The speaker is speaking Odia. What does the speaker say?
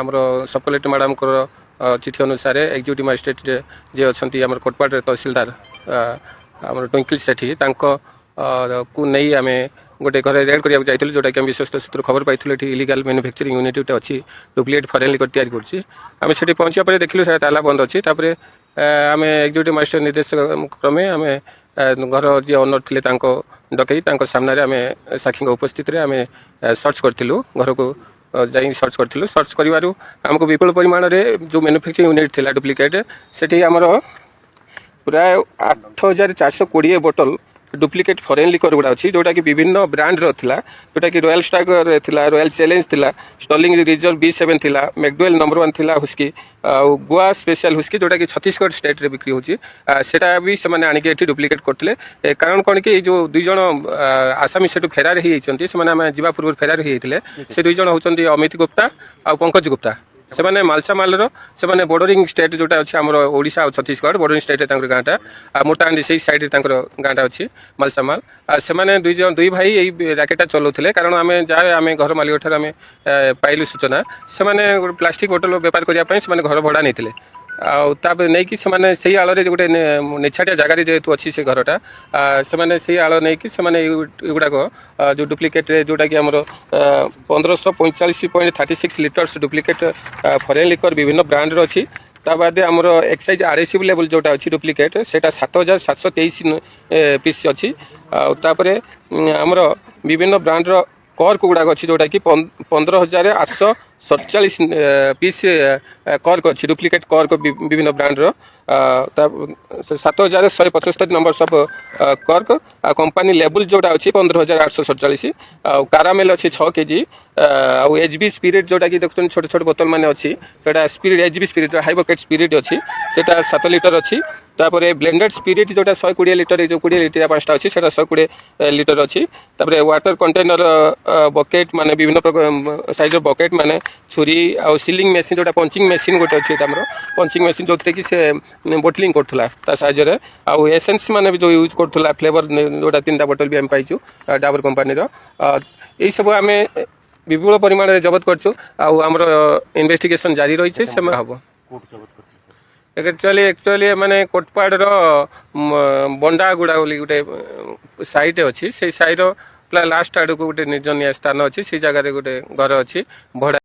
ଆମର ସବ୍ କଲେକ୍ଟର ମ୍ୟାଡ଼ାମଙ୍କର ଚିଠି ଅନୁସାରେ ଏକ୍ଜିକ୍ୟୁଟିଭ୍ ମାଜିଷ୍ଟ୍ରେଟ୍ ଯିଏ ଅଛନ୍ତି ଆମର କୋଟପାଡ଼ରେ ତହସିଲଦାର ଆମର ଟ୍ୱିଙ୍କଲ ସେଠି, ତାଙ୍କ କୁ ନେଇ ଆମେ ଗୋଟେ ଘରେ ରେଡ୍ କରିବାକୁ ଯାଇଥିଲୁ, ଯେଉଁଟାକି ଆମେ ବିଶ୍ୱସ୍ତ ସୂତ୍ରରୁ ଖବର ପାଇଥିଲୁ, ଏଠି ଇଲିଗାଲ ମ୍ୟାନୁଫ୍ୟାକ୍ଚରିଂ ୟୁନିଟ୍ ଗୋଟେ ଅଛି, ଡୁପ୍ଲିକେଟ୍ ଫରେନ୍ ଲିକର ତିଆରି କରୁଛି। ଆମେ ସେଠି ପହଞ୍ଚିବା ପରେ ଦେଖିଲୁ ସେଟା ତାଲା ବନ୍ଦ ଅଛି। ତାପରେ ଆମେ ଏକ୍ଜିକ୍ୟୁଟିଭ୍ ମାଜିଷ୍ଟ୍ରେଟ୍ ନିର୍ଦ୍ଦେଶ କ୍ରମେ ଆମେ ଘର ଯିଏ ଓନର ଥିଲେ, ତାଙ୍କ ଡକେଇ ତାଙ୍କ ସାମ୍ନାରେ ଆମେ ସାକ୍ଷୀଙ୍କ ଉପସ୍ଥିତିରେ ଆମେ ସର୍ଚ୍ଚ କରିଥିଲୁ। ଘରକୁ ଯାଇ ସର୍ଚ୍ଚ କରିଥିଲୁ। ସର୍ଚ୍ଚ କରିବାରୁ ଆମକୁ ବିପୁଳ ପରିମାଣରେ ଯେଉଁ ମ୍ୟାନୁଫ୍ୟାକ୍ଚରିଂ ୟୁନିଟ୍ ଥିଲା ଡୁପ୍ଲିକେଟ୍, ସେଠି ଆମର ପ୍ରାୟ 8420 ବୋଟଲ ଡୁପ୍ଲିକେଟ୍ ଫରେନ୍ ଲିକର ଗୁଡ଼ା ଅଛି, ଯେଉଁଟାକି ବିଭିନ୍ନ ବ୍ରାଣ୍ଡର ଥିଲା, ଯେଉଁଟାକି ରୟାଲ ଷ୍ଟାଗର ଥିଲା, ରୟାଲ ଚ୍ୟାଲେଞ୍ଜ ଥିଲା, ଷ୍ଟର୍ଲିଂ ରିଜର୍ଭ ବି7 ଥିଲା, ମେକଡୁଏଲ୍ ନମ୍ବର 1 ଥିଲା ହୁସ୍କି, ଆଉ ଗୋଆ ସ୍ପେଶାଲ ହୁସ୍କି, ଯେଉଁଟାକି ଛତିଶଗଡ଼ ଷ୍ଟେଟ୍ରେ ବିକ୍ରି ହେଉଛି, ସେଟା ବି ସେମାନେ ଆଣିକି ଏଠି ଡୁପ୍ଲିକେଟ୍ କରୁଥିଲେ। କାରଣ କ'ଣ କି ଏଇ ଯେଉଁ ଦୁଇ ଜଣ ଆସାମୀ ସେଠୁ ଫେରାର ହେଇଯାଇଛନ୍ତି, ସେମାନେ ଆମେ ଯିବା ପୂର୍ବରୁ ଫେରାର ହେଇଯାଇଥିଲେ। ସେ ଦୁଇ ଜଣ ହେଉଛନ୍ତି ଅମିତ ଗୁପ୍ତା ଆଉ ପଙ୍କଜ ଗୁପ୍ତା। ସେମାନେ ମାଲଚାମାଲର, ସେମାନେ ବର୍ଡରିଂ ଷ୍ଟେଟ୍ ଯୋଉଟା ଅଛି ଆମର ଓଡ଼ିଶା ଆଉ ଛତିଶଗଡ଼ ବର୍ଡରିଂ ଷ୍ଟେଟ୍ରେ ତାଙ୍କର ଗାଁଟା, ଆଉ ମୋଟାହାଣ୍ଡି ସେଇ ସାଇଡ୍ରେ ତାଙ୍କର ଗାଁଟା ଅଛି ମାଲଚାମାଲ। ଆଉ ସେମାନେ ଦୁଇ ଜଣ ଦୁଇ ଭାଇ ଏଇ ରାକେଟଟା ଚଲାଉଥିଲେ। କାରଣ ଆମେ ଯାହା ଆମେ ଘର ମାଲିକ ଠାରୁ ଆମେ ପାଇଲୁ ସୂଚନା, ସେମାନେ ଗୋଟେ ପ୍ଲାଷ୍ଟିକ ବୋଟଲ ବେପାର କରିବା ପାଇଁ ସେମାନେ ଘର ଭଡ଼ା ନେଇଥିଲେ। ଆଉ ତାପରେ ନେଇକି ସେମାନେ ସେଇ ଆଳରେ ଗୋଟେ ନିଛାଟିଆ ଜାଗାରେ ଯେହେତୁ ଅଛି ସେ ଘରଟା, ସେମାନେ ସେଇ ଆଳ ନେଇକି ସେମାନେ ଏଗୁଡ଼ାକ ଯୋଉ ଡୁପ୍ଲିକେଟ୍, ଯୋଉଟାକି ଆମର 1545.36 litres duplicate foreign liquor ବିଭିନ୍ନ ବ୍ରାଣ୍ଡର ଅଛି। ତା ବାଦେ ଆମର ଏକ୍ସାଇଜ୍ ଆଡହେସିଭ୍ ଲେବଲ୍ ଯୋଉଟା ଅଛି ଡୁପ୍ଲିକେଟ୍, ସେଇଟା 7723 ପିସ୍ ଅଛି। ଆଉ ତାପରେ ଆମର ବିଭିନ୍ନ ବ୍ରାଣ୍ଡର କର୍କ ଗୁଡ଼ାକ ଅଛି, ଯୋଉଟାକି 15,847 ପିସ୍ କର୍କ ଅଛି, ଡୁପ୍ଲିକେଟ୍ କର୍କ ବିଭିନ୍ନ ବ୍ରାଣ୍ଡର, ତା 7175 ନମ୍ବର ସବ୍ କର୍କ, ଆଉ କମ୍ପାନୀ ଲେବୁଲ୍ ଯୋଉଟା ଅଛି 15,847, ଆଉ କାରାମେଲ ଅଛି 6 କେଜି, ଆଉ ଏଚ୍ ବି ସ୍ପିରିଟ୍, ଯୋଉଟାକି ଦେଖୁଛନ୍ତି ଛୋଟ ଛୋଟ ବୋତଲ ମାନେ ଅଛି, ସେଟା spirit, H B spirit, high bucket spirit ଅଛି, ସେଟା 7 ଲିଟର ଅଛି। ତାପରେ ବ୍ଲେଣ୍ଡେଡ୍ ସ୍ପିରିଟ୍ ଯୋଉଟା 120 ଲିଟର, ଏଇ ଯୋଉ 20 ଲିଟରିଆ ପାଞ୍ଚଟା ଅଛି, ସେଟା 120 ଲିଟର ଅଛି। ତାପରେ ୱାଟର କଣ୍ଟେନର, ବକେଟ୍ ମାନେ, ବିଭିନ୍ନ ପ୍ରକାର ସାଇଜର ବକେଟ୍ ମାନେ, ଛୁରୀ ଆଉ ସିଲିଂ ମେସିନ୍, ଯୋଉଟା ପଞ୍ଚିଂ ମେସିନ୍ ଗୋଟେ ଅଛି। ଏଇଟା ଆମର ପଞ୍ଚିଂ ମେସିନ୍, ଯୋଉଥିରେ କି ସେ ବୋଟଲିଂ କରୁଥିଲା ତା ସାହାଯ୍ୟରେ। ଆଉ ଏସେନ୍ସ ମାନେ ବି ଯୋଉ ୟୁଜ୍ କରୁଥିଲା, ଫ୍ଲେଭର ଯୋଉଟା, ତିନିଟା ବୋଟଲ ବି ଆମେ ପାଇଛୁ ଡାବର କମ୍ପାନୀର। ଏଇସବୁ ଆମେ ବିପୁଳ ପରିମାଣରେ ଜବତ କରିଛୁ ଆଉ ଆମର ଇନଭେଷ୍ଟିଗେସନ ଜାରି ରହିଛି। ସେମାନେ ହବ କୋଉଠି ଜବତ କରିଥିଲେ? ଆକ୍ଚୁଆଲି ମାନେ କୋଟପାଡ଼ର ବଣ୍ଡାଗୁଡ଼ା ବୋଲି ଗୋଟେ ସାଇଟ୍ ଅଛି। ସେଇ ସାଇର ପୁରା ଲାଷ୍ଟ ଆଡ଼କୁ ଗୋଟେ ନିର୍ଜନିଆ ସ୍ଥାନ ଅଛି, ସେଇ ଜାଗାରେ ଗୋଟେ ଘର ଅଛି ଭଡ଼ା।